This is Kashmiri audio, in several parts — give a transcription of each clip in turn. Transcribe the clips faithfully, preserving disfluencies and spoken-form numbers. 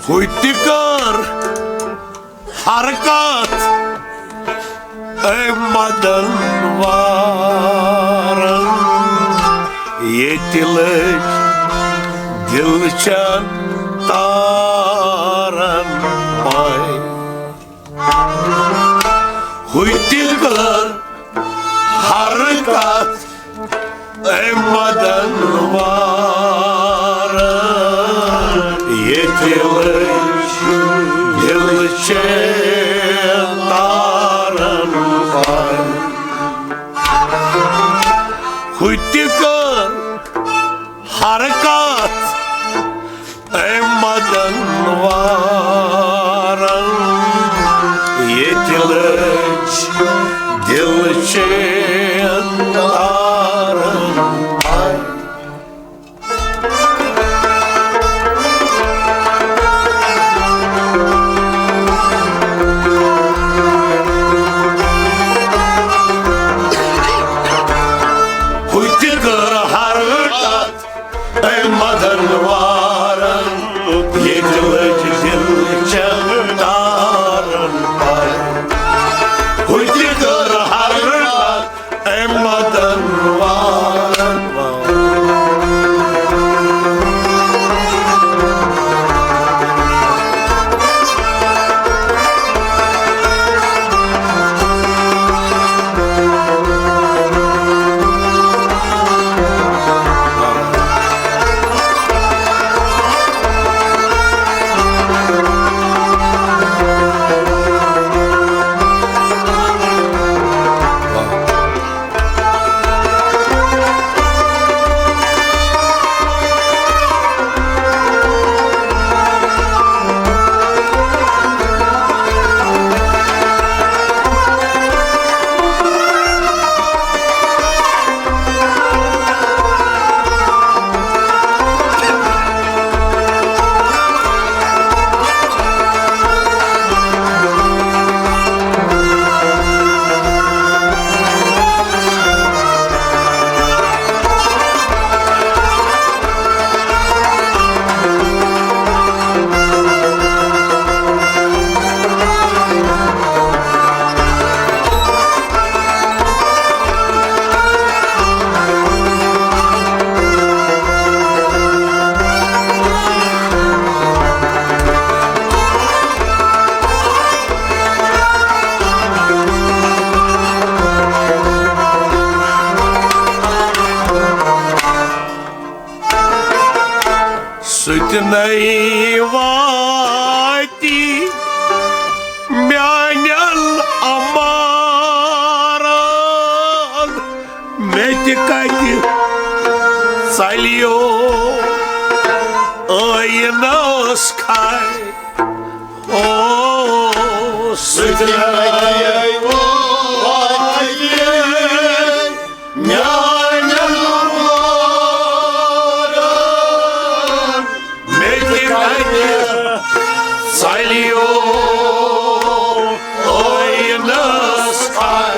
ہُہ تہِ کٔر حرکت أمۍ مدن وارن، ییٚتہِ لٔج دِل چن تارن پاے۔ ہُہ تہِ کٔر حرکت أمۍ مدن وارن، ییٚتہِ لٔج دِل چین تارن پاے۔ ہُہ تہِ کٔر حرکت أمۍ مدن وارن، ییٚتہِ لٔج دِل چین تارن پاے۔ ہُہ تہِ کٔر حرکت أمۍ مدن وارن، ییٚتہِ لٔج دِل چین تارن پاے۔ ہُہ تہِ کٔر حرکت أمۍ مدن وارن۔ سُہ تہِ نَے واتی میانٮ۪ن اَمارن، مےٚ تہِ کَتہِ ژَلیو ٲیٖنَس کھَے۔ او، سُہ تہِ نَے واتی میانٮ۪ن اَمارن، مےٚ تہِ کَتہِ ژَلیو ٲیٖنَس کھَے۔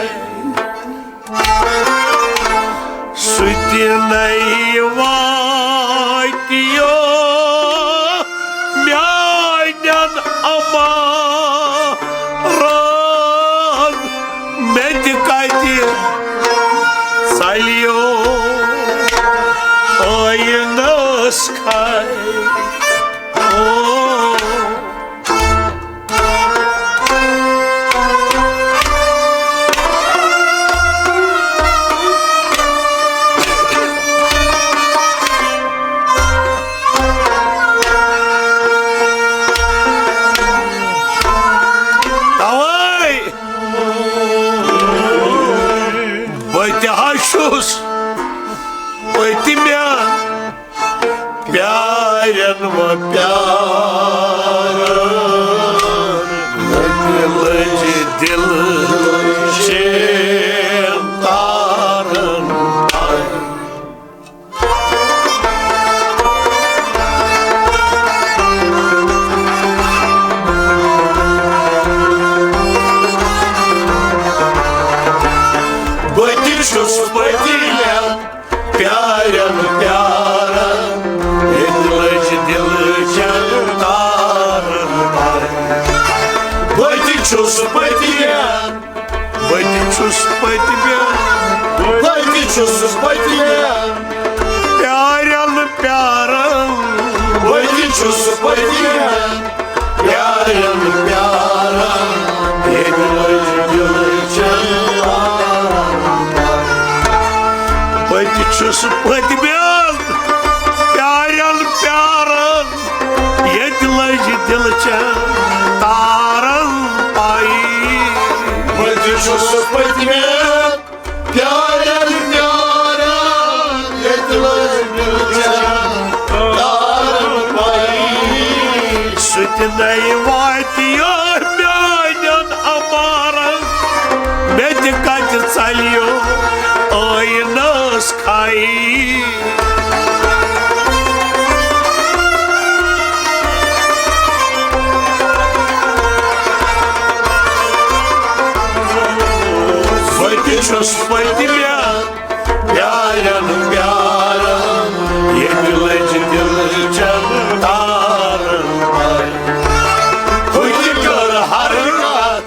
سُہ تہِ نَے واتیو میانٮ۪ن اَمارن، مےٚ تہِ کَتہِ ژَلیو ٲیٖنَس کھَے۔ او۔ توے بہٕ تہِ حظ چھُس پٔتمٮ۪ن پیارٮ۪ن و پیارن، لٔج دِل چین تارن۔ بہٕ تہِ چھُس پٔتمٮ۪ن پیارٮ۪ن پیارن، ییٚتہِ لٔج دِل چین تارن۔ پٔتمٮ۪ن۔ بہٕ تہِ چھُس پٔتمٮ۪ن۔ بہٕ تہِ چھُس پٔتمٮ۪ن۔ پیارٮ۪ن پیاران۔ بہٕ تہِ چھُس پٔتمٮ۪ن۔ پیارٮ۪ن پیاران۔ ییٚتہِ لٔج دِلہٕ چٮ۪ن تارن۔ بہٕ تہِ چھُس پٔتمٮ۪ن۔ پیارٮ۪ن پیاران۔ ییٚتہِ لٔج دِلہٕ چٮ۪ن تارن پَے۔ بہٕ تہِ چھُس پٔتمٮ۪ن۔ پیارٮ۪ن پیاران۔ ییٚتہِ لٔج دِلہٕ چٮ۪ن تارن پَے۔ سُہ تہِ نَے واتہِ یور میٛانٮ۪ن اَمارن۔ مےٚ تہِ کَتہِ ژَلہِ یو ٲیٖنَس کھَے۔ بہٕ تہِ چھُس پٔتمٮ۪ن۔ پیارٮ۪ن پیاران۔ ییٚتہِ لٔج دِلہٕ چٮ۪ن تارن پَے۔ ہُتہِ کٔر حرکت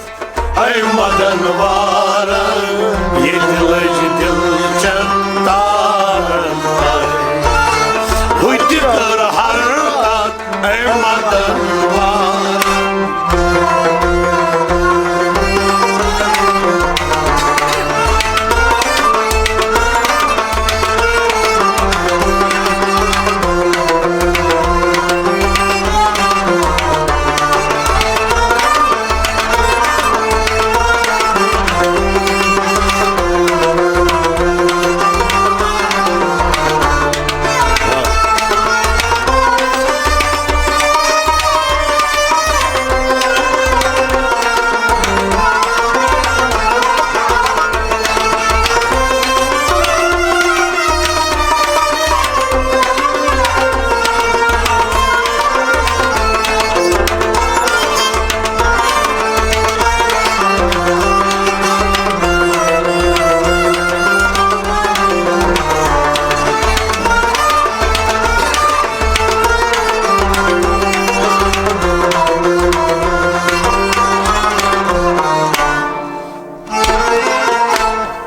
اے مدن وارن۔ ییٚتہِ لٔج دِلہٕ چٮ۪ن تارن پَے۔ ہُتہِ کٔر حرکت اے مدن وارن۔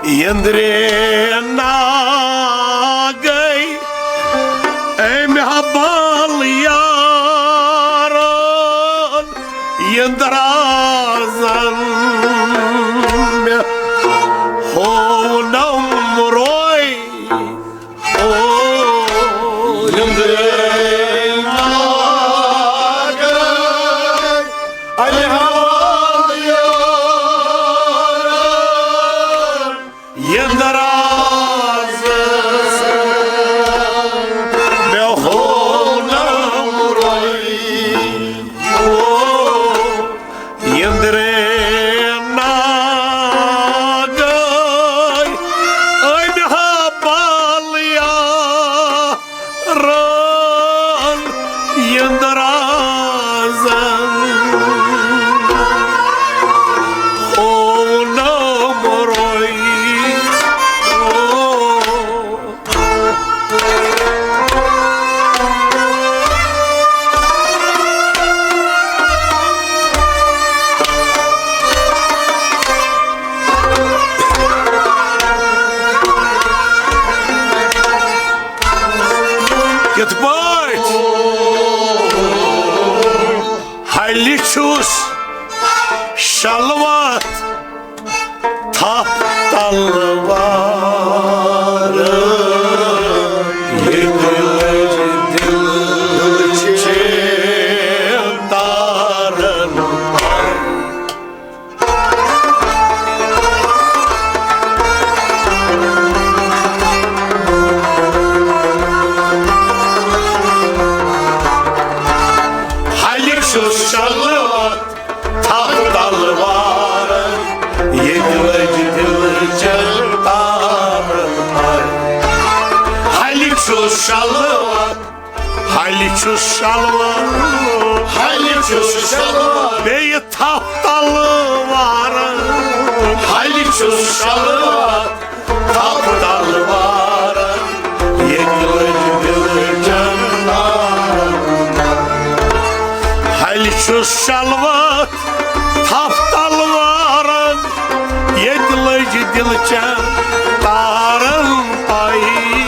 یندرے ناگے امہِ حبل یارن، یندرازن مےٚ ہوونم روے۔ او یندرے ناگے امہِ حبل یارن، یندراز مےٚ ہوونم روے۔ او یندرے ناگے امہِ حبل یارن، یندرازن ہوونم روے۔ او کِتھ پٲٹھۍ؟ ہلہِ چھُس شلوت تھپھ تلوار، ییٚتہِ لٔج دِلہٕ چین تارن۔ ہلہِ چھُس شلوت تھپھ تلوارن، ییٚتہِ لٔج دِلہٕ چین تارن پَے۔ ہلہِ چھُس شلوت، ہلہِ چھُس شلوت، ہلہِ چھُس شلوت، بیٚیہِ تھپھ تلوارن۔ ہلہِ چھُس شلوت، تھپھ تلوارن، ییٚتہِ لٔج دِلہٕ چین تارن۔ ہلہِ چھُس شلوت، تھپھ تلوار۔ چن تارن پائی۔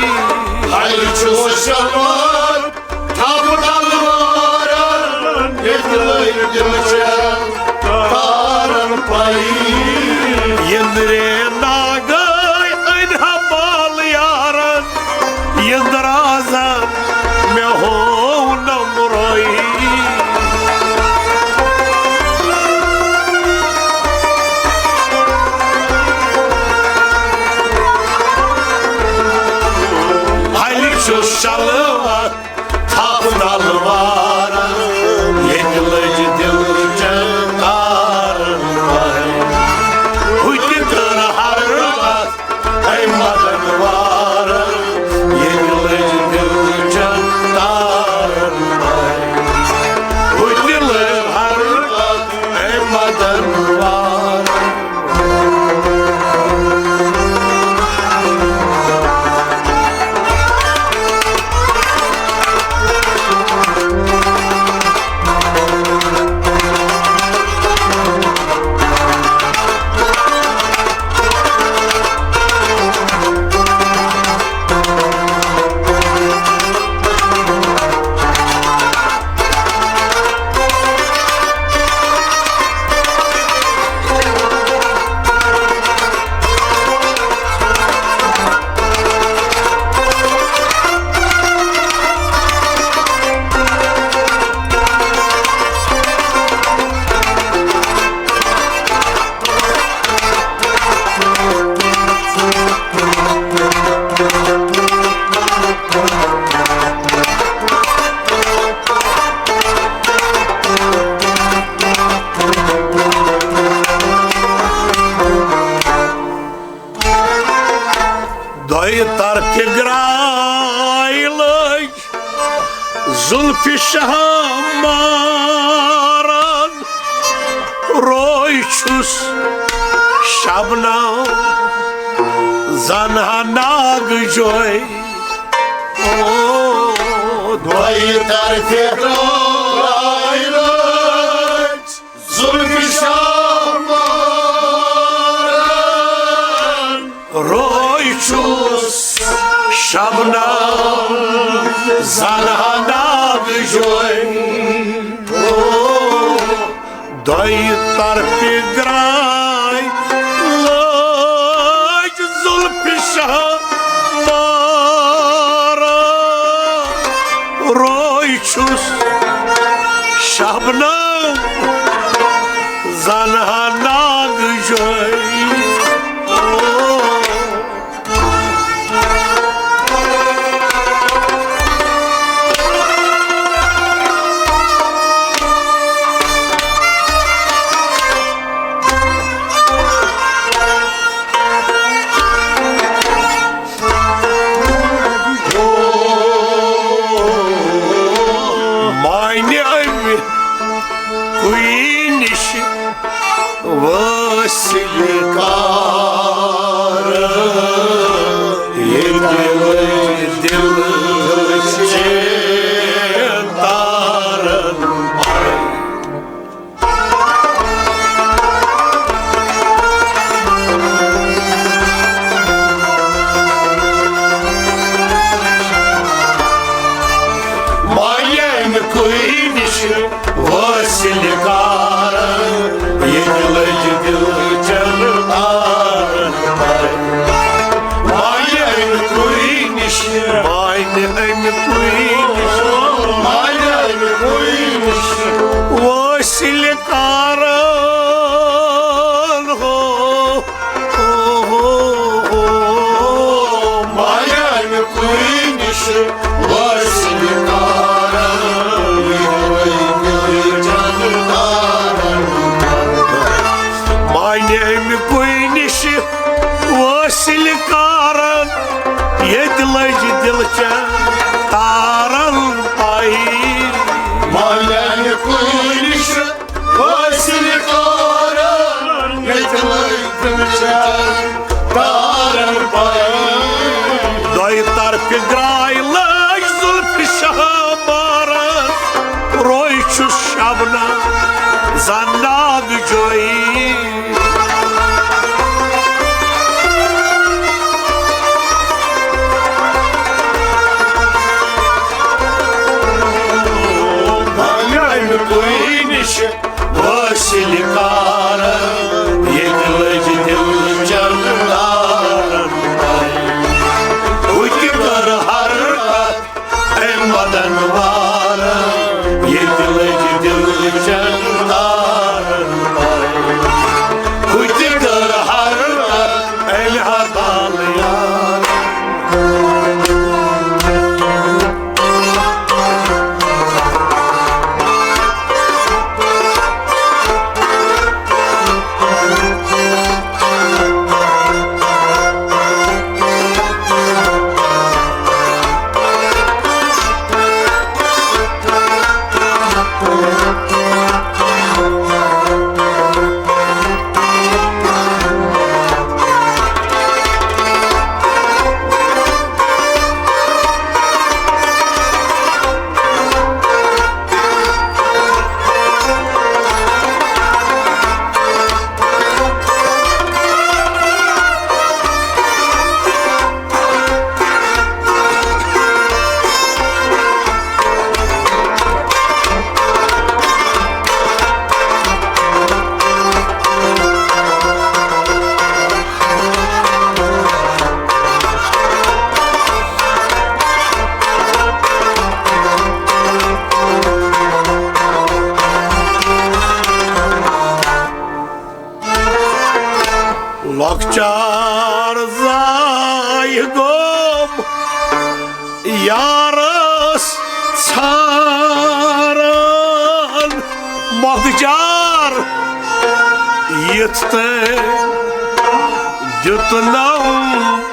ہر چھُ شمار تھپھ تلوارن، ییٚتہِ لٔگۍ دِل چن تارن پائی۔ یندرے ناگے أنۍ ہا بال یارن، یندرازن مےٚ ہوو نہٕ مرٲیی۔ ہلہِ چھُ شلوت تھپھ تلوارن، ییٚتہِ لٔج دِل چن تارن پاے۔ ہُتہِ کٔر حرکت اے مدن وارن، ییٚتہِ لٔج دِل چن تارن پاے۔ ہُتہِ لٔج حرکت اے مدن وارن۔ دۄیہِ طرفہِ گرٛاے لٔج زُلفِ شاہ مارن، روے چھُس شبنم زنہٕ ہا ناگ جوے۔ او، دۄیہِ طرفہِ گرٛاے لٔج زُلفِ شاہ مارن، روے چھُس شبنم زنہٕ ہا ناگ جوے۔ او، دۄیہِ طرفہِ گرٛاے لٲج زُلفِ شاہ مارن، روے چھُس شبنم زنہٕ ہا ناگ جوے۔ او، مانہِ امہِ کُے نِش وٲصِل کار، ییٚتہِ لٔگۍ دِل چین تارن۔ مایہِ امہِ کُے نِش وٲصِل کارن، ییٚتہِ لٔج دِل چین تارن۔ مایہِ امہِ کُے نِش، مایہِ امہِ کُے نِش، مایہِ امہِ کُے نِش وٲصِل کارن۔ ہو، ہو، ہو، ہو۔ مایہِ امہِ کُے نِش وٲصِل کارن، ییٚتہِ لٔگۍ دِل چین تارن۔ مانہِ امہِ کُے نِش وٲصِل کارن، ییٚتہِ لٔج دِل چین تارن پاے۔ مانہِ امہِ کُے نِش وٲصِل کارن، ییٚتہِ لٔگۍ دِل چین تارن پاے۔ دۄیہِ طرفہِ گرٛاے لٲج زُلفِ شاہ مارن، روے چھُس شبنم زنہٕ ناگ جوے۔ نِش وٲصِل کارن، ییٚتہِ لٔج دِل چٮ۪ن تارن پَے۔ ہُتہِ کٔر حرکت أمۍ مدن وارن، ییٚتہِ لٔج دِل چٮ۪ن تارن پَے۔ ہُتہِ کٔر حرکت أمۍ ہتال یارن۔ لۄکچار زاے گوم یارس ژھاران، مۄکجار یِتھ تٔمۍ دیُتنم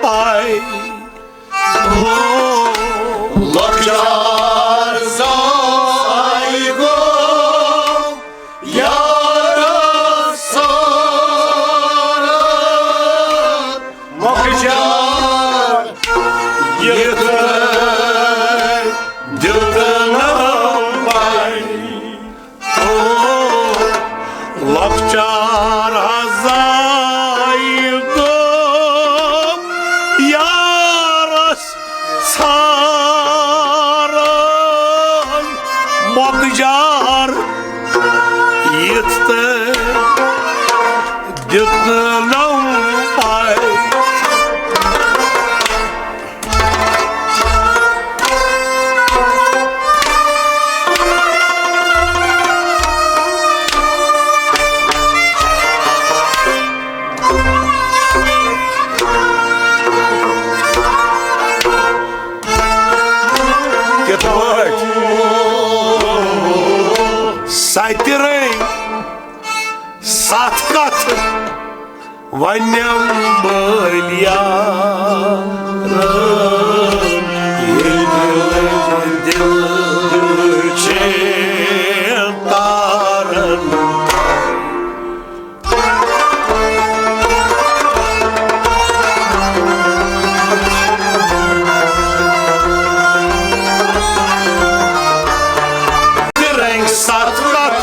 پَے۔ ہو، لۄکچار زاے گوم یارس ژھاران، مۄکجار یِتھ تٔمۍ دیُتنم پَے۔ او، لۄکچار زاے گوم یارس ژھاران، مۄکجار یِتھ تٔمۍ دیُتنم پَے۔ کِتھ پٲٹھۍ؟ سَتہِ رٔنگۍ ستھ کتھٕ ونم بٲلۍ یارن، ییٚلہِ لٔج دِل چین تارن۔ رنگ ستھ کتھ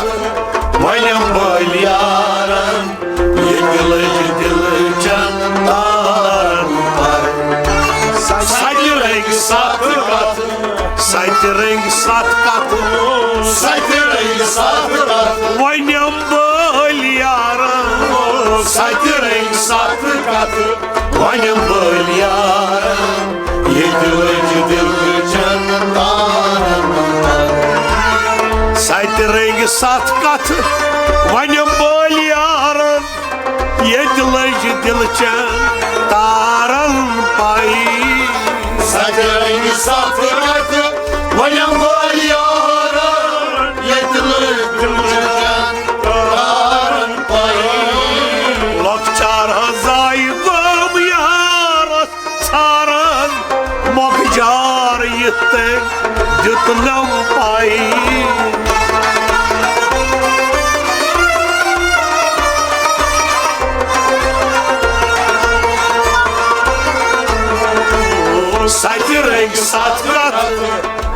ونم بٲلۍ یارن، ییٚتہِ لٔج دِل چن تارن پَے۔ سَتہِ رنگۍ ستھ کتھ، سَتہِ رنگۍ ستھ کتھ، سَتہِ رنگۍ ستھ کتھ ونم بٲلۍ یارن۔ سَتہِ رنگۍ ستھ کتھ ونم بٲلۍ یارن، ییٚتہِ لٔج دِل چن تارن پَے۔ سَتہِ رنگۍ ستھ کتھ ونم بٲلۍ یارن، ییٚتہِ لٔج دِل چن تارن پَے۔ سَتہِ رنگۍ ستھ کتھ ونم بٲلۍ یارن، ییٚتہِ لٔج دِل چن تارن پَے۔ لۄکچار حظ آیہِ گوم یارس ژھاران، مۄکجار یِتھ تٔمۍ دیُتنم پَے۔ سَتہِ رنگۍ ستھ کتھ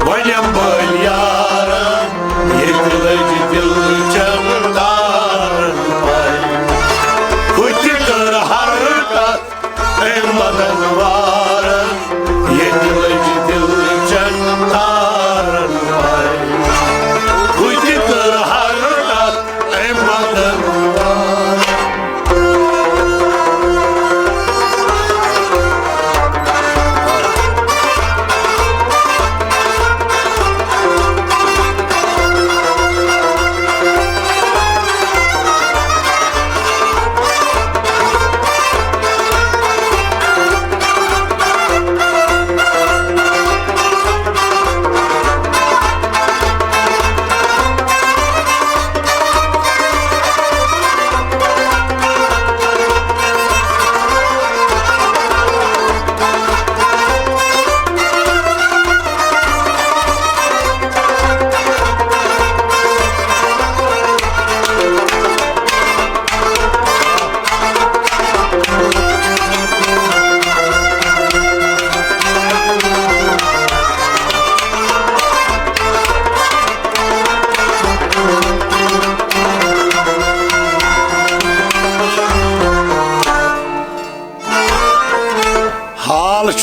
ونم بٲلۍ یارن، ییٚتہِ لٔج دِل چن تارن پَے۔ ہُتہِ کٔر حرکت أمۍ مدن وارن، ییٚتہِ لٔج دِل چن تارن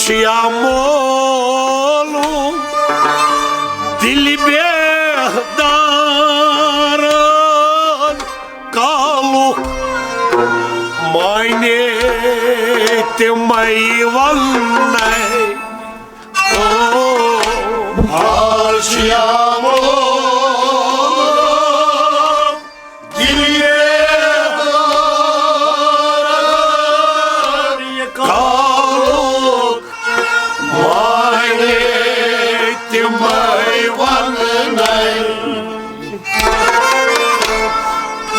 چھُ یا مولوٗم دِلہِ بیدارَن کالُک، معنی تِمَے وَنَے۔ او، حال چھُ یا مولوٗم دِلہِ بیدارَن کالُک، معنی تِمَے وَنَے۔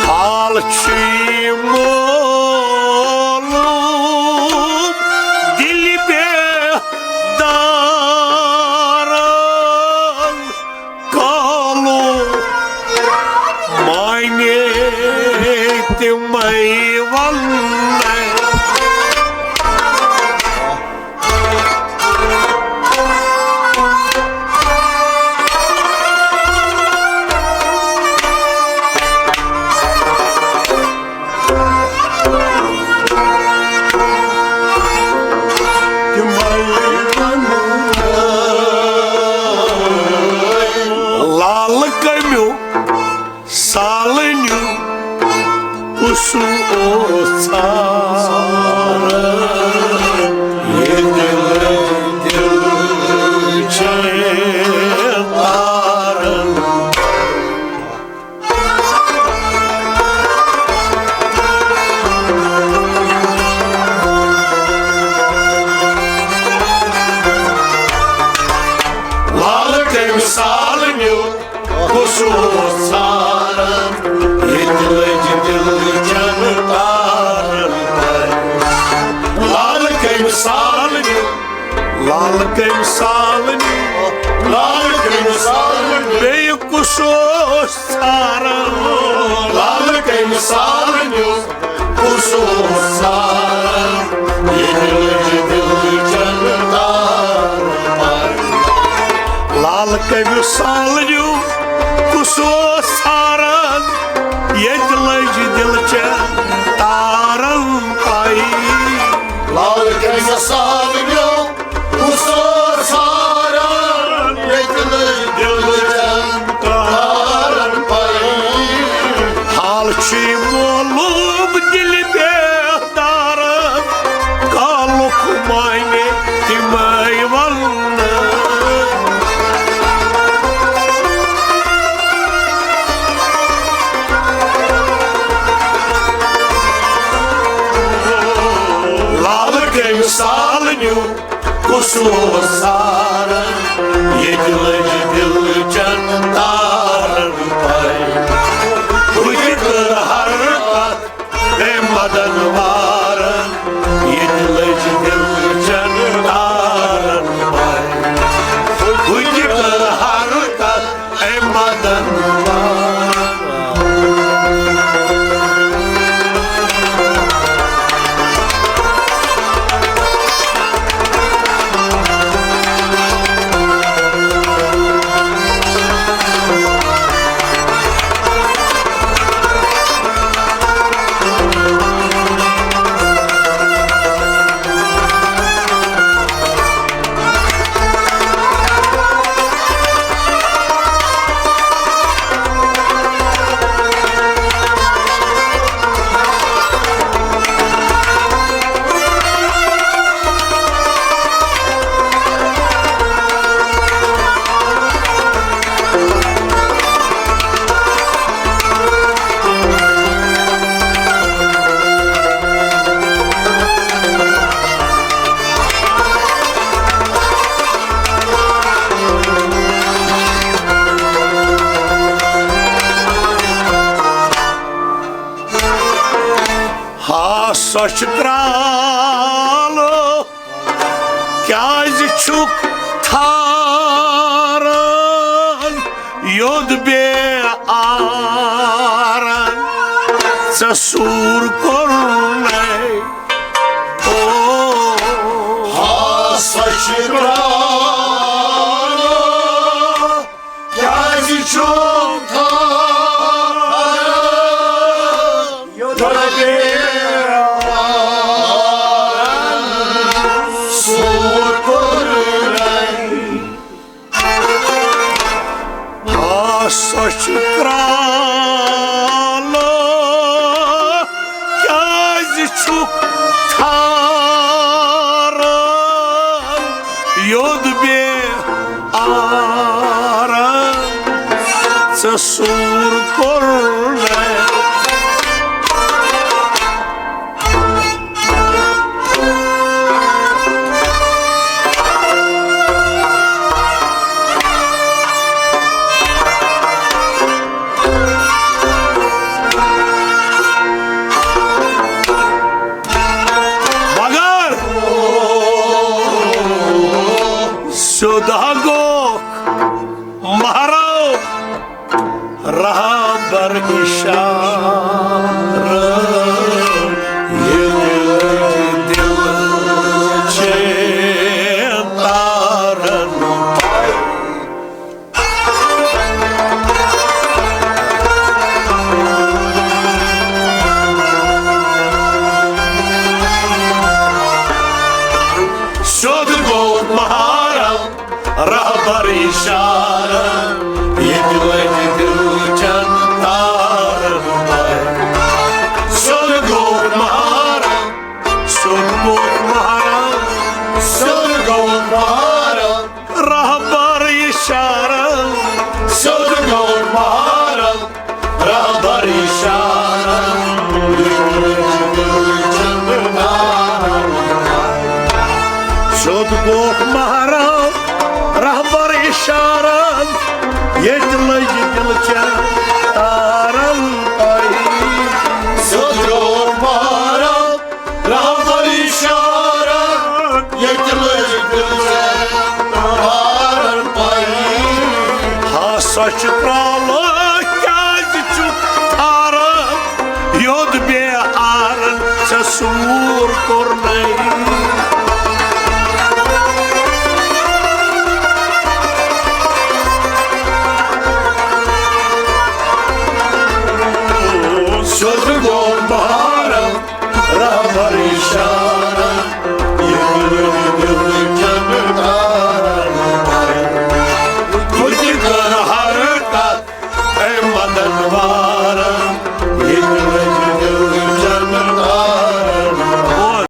حال چھُ یہِ مولوٗم دِلہِ بیدارَن کالُک، معنی تِمَے وَنَے۔ لالہٕ کمیُک سالنیُک کُس اوس ژھاران، ییٚتہِ لٔج دِل چین تارن۔ لالہٕ کمہِ سالنیُک کُس اوس ژھاران، ییٚتہِ لٔج دِل چین تارن پَے۔ لالہٕ کمہِ سالنیُک، لالہٕ کمہِ سالنیُک، لالہٕ کمہِ سالنیُک، بیٚیہِ کُس اوس ژھاران۔ لالہٕ کمہِ سالنیُک کُس اوس ژھاران، ییٚتہِ لٔج دِل چین تارن پَے۔ لالہٕ کمہِ سالنیُک کُس اوس ژھاران، ییٚتہِ لٔج دِل چین تارن پَے۔ لالہٕ کمہِ سالنیُک کُس اوس ژھاران، ییٚتہِ لٔج دِل چین تارن پَے۔ حال چھُ مولوٗم دِلہِ بیدارن کالُک، معنی تِمَے وَنَے۔ لالہٕ کمہِ سالنیُک کُس اوس ژھاران، ییٚتہِ لٔج دِل چین تارن پَے۔ ہُتہِ کٔر ہر کتھ أمۍ مدن وارن، ییٚتہِ لٔج دِل چین تارن پَے۔ ہُتہِ کٔر ہر کتھ أمۍ مدن وارن۔ ہا سۄچھ ترٛالہٕ کیٛازِ چھُکھ تھاران یوٚد بے عارن؟ ژےٚ سوٗر کوٚرُنے۔ او، ہا سۄچھ ترٛالہٕ کیٛازِ چھُکھ تھاران یوٚد بے عارن؟ سوٗر سۄ چھِ کرٛالہٕ، کیٛازِ چھُکھ ٹھاران یوٚد بے عارم؟ ژےٚ سوٗر کوٚرنے۔ مگر سیوٚد ہا گوٚو مہراو رہبر اشارٕ، ییٚلہِ دِل چھِ تارن۔ سیوٚد گوٚو مہراو رہبر اشارٕ، ییٚتہِ لٔگۍ دِل چٮ۪ن تارن پَے۔ سیوٚد گوٚو مہراو، سیوٚد گوٚو مہراو، سیوٚد گوٚو مہراو۔ رہبر اشارٕ، سیوٚد گوٚو مہراو۔ رہبر اشارٕ، سیوٚد گوٚو مہراو رہبر اشارٕ، ییٚتہِ لٔج دِل چٮ۪ن تارن پَے۔ سیوٚد گوٚو مہراو رہبر اشارٕ، ییٚتہِ لٔج دِل چٮ۪ن تارن پَے۔ ہا سۄ چھِ کرٛالہٕ، کیٛازِ چھُکھ ٹھاران یوٚد بے عارن؟ ژےٚ سوٗر کوٚرنے۔ سیوٚد گوٚو مہراو رہبر اشارٕ، ییٚتہِ لٔگۍ دِل چٮ۪ن تارن پَے۔ بہٕ تہِ کَرٕ ہر کتھ اے مدن وارن، ییٚتہِ